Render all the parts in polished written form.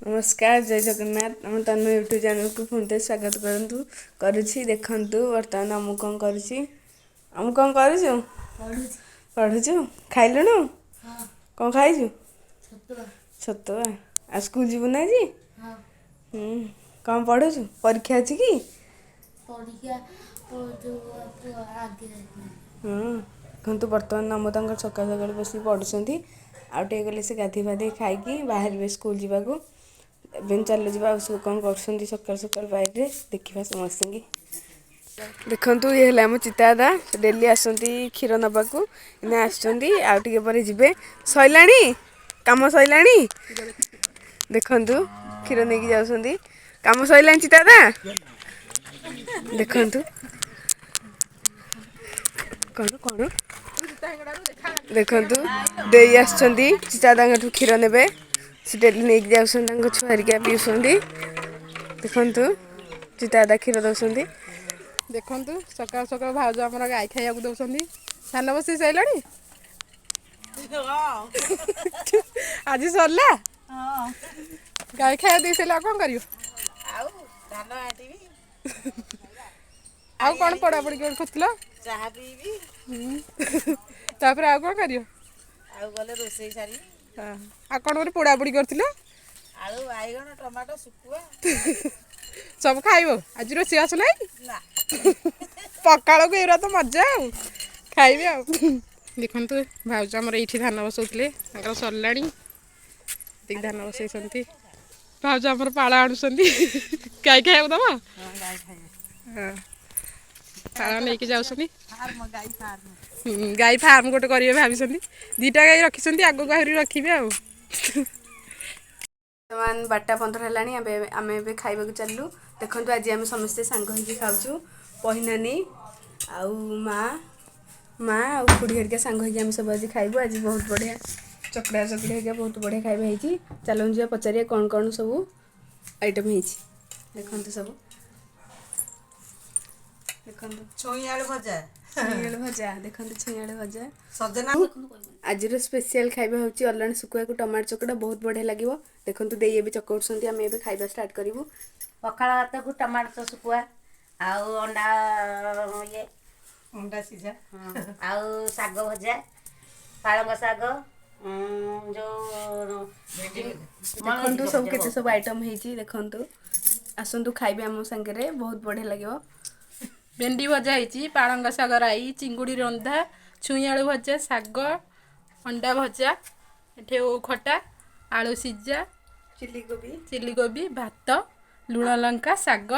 ନମସ୍କାର, ଜୟ ଜଗନ୍ନାଥ। ଆମ ତନୁ ୟୁଟ୍ୟୁବ୍ ଚ୍ୟାନେଲକୁ ପୁଣି ଥରେ ସ୍ୱାଗତ କରୁଛି। ଦେଖନ୍ତୁ, ବର୍ତ୍ତମାନ ମୁଁ କ'ଣ କରୁଛି? ମୁଁ କ'ଣ କରୁଛୁ? ପଢ଼ୁଛୁ? ଖାଇଲୁଣୁ? କ'ଣ ଖାଇଛୁ? ଛତୁଆ। ଆଉ ସ୍କୁଲ ଯିବୁ ନା ଆଜି? କ'ଣ ପଢ଼ୁଛୁ? ପରୀକ୍ଷା ଅଛି କି? ହଁ। ଦେଖନ୍ତୁ, ବର୍ତ୍ତମାନ ଆମ ତାଙ୍କର ସକାଳୁ ସକାଳୁ ବସିକି ପଢ଼ୁଛନ୍ତି। ଆଉ ଟିକେ ଗଲେ ସେ ଗାଧୋଇ ପାଧୋଇ ଖାଇକି ବାହାରିବେ ସ୍କୁଲ ଯିବାକୁ। ଏବେ ଚାଲୁ ଯିବା, ଆଉ ସବୁ କ'ଣ କରୁଛନ୍ତି ସକାଳୁ ସକାଳୁ ବାଇକରେ ଦେଖିବା ସମସ୍ତଙ୍କୁ। ଦେଖନ୍ତୁ, ଇଏ ହେଲା ଆମ ଚିତାଦା। ସେ ଡେଲି ଆସନ୍ତି କ୍ଷୀର ନେବାକୁ। ଏଇନା ଆସିଛନ୍ତି, ଆଉ ଟିକେ ପରେ ଯିବେ। ସରିଲାଣି କାମ? ସରିଲାଣି? ଦେଖନ୍ତୁ, କ୍ଷୀର ନେଇକି ଯାଉଛନ୍ତି। କାମ ସରିଲାଣି ଚିତାଦା? ଦେଖନ୍ତୁ, କ'ଣ କ'ଣ। ଦେଖନ୍ତୁ, ଦେଇ ଆସିଛନ୍ତି, ଚିତାଦାଙ୍କଠୁ କ୍ଷୀର ନେବେ। ସେ ଡେଲି ନେଇକି ଯାଉଛନ୍ତି, ତାଙ୍କ ଛୁଆ ହେରିକା ପିଉଛନ୍ତି। ଦେଖନ୍ତୁ, ଚିତାଦା କ୍ଷୀର ଦେଉଛନ୍ତି। ଦେଖନ୍ତୁ, ସକାଳୁ ସକାଳୁ ଭାଉଜ ଆମର ଗାଈ ଖାଇବାକୁ ଦେଉଛନ୍ତି। ଧାନ ବସେଇ ସାରିଲାଣି? ଆଜି ସରିଲା। ଗାଈ ଖାଇବା ଦେଇ ସାରିଲେ ଆଉ କ'ଣ କରିବ? ଆଉ ଧାନ ଆଟିବି। ଆଉ କ'ଣ ପଢ଼ାପଢ଼ି କରୁଥିଲ? ଚାହା ପିଇବି। ତାପରେ ଆଉ କ'ଣ କରିବ? ଆଉ ଗଲେ ରୋଷେଇ ସାରିବି। ଆଉ କ'ଣ ଗୋଟେ ପୋଡ଼ାପୋଡ଼ି କରିଥିଲ? ଆଳୁ, ବାଇଗଣ, ଟମାଟୋ, ଶୁଖୁଆ। ସବୁ ଖାଇବ। ଆଜି ରୋଷେଇ ଆସ ନାହିଁ? ନା। ପଖାଳକୁ ଏଗୁରା ତ ମଜା, ଆଉ ଖାଇବି। ଆଉ ଦେଖନ୍ତୁ, ଭାଉଜ ଆମର ଏଇଠି ଧାନ ବସଉଥିଲେ, ତାଙ୍କର ସରିଲାଣି। ଏତିକି ଧାନ ବସେଇଛନ୍ତି। ଭାଉଜ ଆମର ପାଳ ଆଣୁଛନ୍ତି। ଗାଈ ଖାଇବାକୁ ଦବ। ଗାଈ ଖାଇବେ। ହଁ, ପାଳ ନେଇକି ଯାଉଛନ୍ତି। ଫାର୍ମ, ଗାଈ ଫାର୍ମ। ଗାଈ ଫାର୍ମ ଗୋଟେ କରିବେ ଭାବିଛନ୍ତି। ଦୁଇଟା ଗାଈ ରଖିଛନ୍ତି, ଆଗକୁ ଆହୁରି ରଖିବେ। ଆଉ ବର୍ତ୍ତମାନ 12:15 ହେଲାଣି। ଏବେ ଆମେ ଏବେ ଖାଇବାକୁ ଚାଲିଲୁ। ଦେଖନ୍ତୁ, ଆଜି ଆମେ ସମସ୍ତେ ସାଙ୍ଗ ହେଇକି ଖାଉଛୁ। ପହିନାନୀ ଆଉ ମା ଆଉ ଖୁଡ଼ି ହେରିକା ସାଙ୍ଗ ହେଇକି ଆମେ ସବୁ ଆଜି ଖାଇବୁ। ଆଜି ବହୁତ ବଢ଼ିଆ ଚକଡ଼ା ଚକଡ଼ି ହେରିକା, ବହୁତ ବଢ଼ିଆ ଖାଇବା ହେଇଛି। ଚାଲନ୍ତୁ ଯିବା, ପଚାରିବା କ'ଣ କ'ଣ ସବୁ ଆଇଟମ୍ ହେଇଛି। ଦେଖନ୍ତୁ ସବୁ, ଦେଖନ୍ତୁ। ଛୁଇଁ ଆଳୁ ଭଜା। ଛୁଇଁ ଆଳୁ ଭଜା। ଦେଖନ୍ତୁ, ଛୁଇଁ ଆଳୁ ଭଜା। ସଜନା। ଆଜିର ସ୍ପେଶିଆଲ ଖାଇବା ହେଉଛି ଅଲଣା ଶୁଖୁଆକୁ ଟମାଟୋ ଚକଟା। ବହୁତ ବଢ଼ିଆ ଲାଗିବ। ଦେଖନ୍ତୁ, ଦେଇ ଏବେ ଚକଉଛନ୍ତି। ଆମେ ଏବେ ଖାଇବା ଷ୍ଟାର୍ଟ କରିବୁ। ପଖାଳ ଭାତକୁ ଟମାଟୋ ଶୁଖୁଆ ଆଉ ଅଣ୍ଡା ଇଏ। ଅଣ୍ଡା ସିଝା। ଆଉ ଶାଗ ଭଜା, ପାଳଙ୍ଗ ଶାଗ, ଯୋଉ ଦେଖନ୍ତୁ ସବୁ କେତେ ସବୁ ଆଇଟମ୍ ହେଇଛି। ଦେଖନ୍ତୁ, ଆସନ୍ତୁ ଖାଇବେ ଆମ ସାଙ୍ଗରେ, ବହୁତ ବଢ଼ିଆ ଲାଗିବ। ଭେଣ୍ଡି ଭଜା ହେଇଛି, ପାଳଙ୍ଗ ଶାଗ ରାଇ, ଚିଙ୍ଗୁଡ଼ି ରନ୍ଧା, ଛୁଇଁ ଆଳୁ ଭଜା, ଶାଗ, ଅଣ୍ଡା ଭଜା, ଏଠି ଓଉ ଖଟା, ଆଳୁ ସିଝା। ଚିଲି କୋବି। ଚିଲି କୋବି, ଭାତ, ଲୁଣ ଲଙ୍କା ଶାଗ।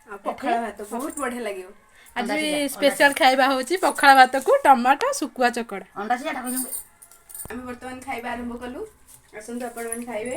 ଆଉ ପଖାଳ ଭାତ, ବହୁତ ବଢ଼ିଆ ଲାଗିବ। ଆଜି ସ୍ପେଶାଲ ଖାଇବା ହେଉଛି ପଖାଳ ଭାତକୁ ଟମାଟୋ ଶୁଖୁଆ ଚକଡ଼ା। ଅଣ୍ଡା ସିଝାଟା। ଆମେ ବର୍ତ୍ତମାନ ଖାଇବା ଆରମ୍ଭ କଲୁ। ଆସନ୍ତୁ, ଆପଣମାନେ ଖାଇବେ।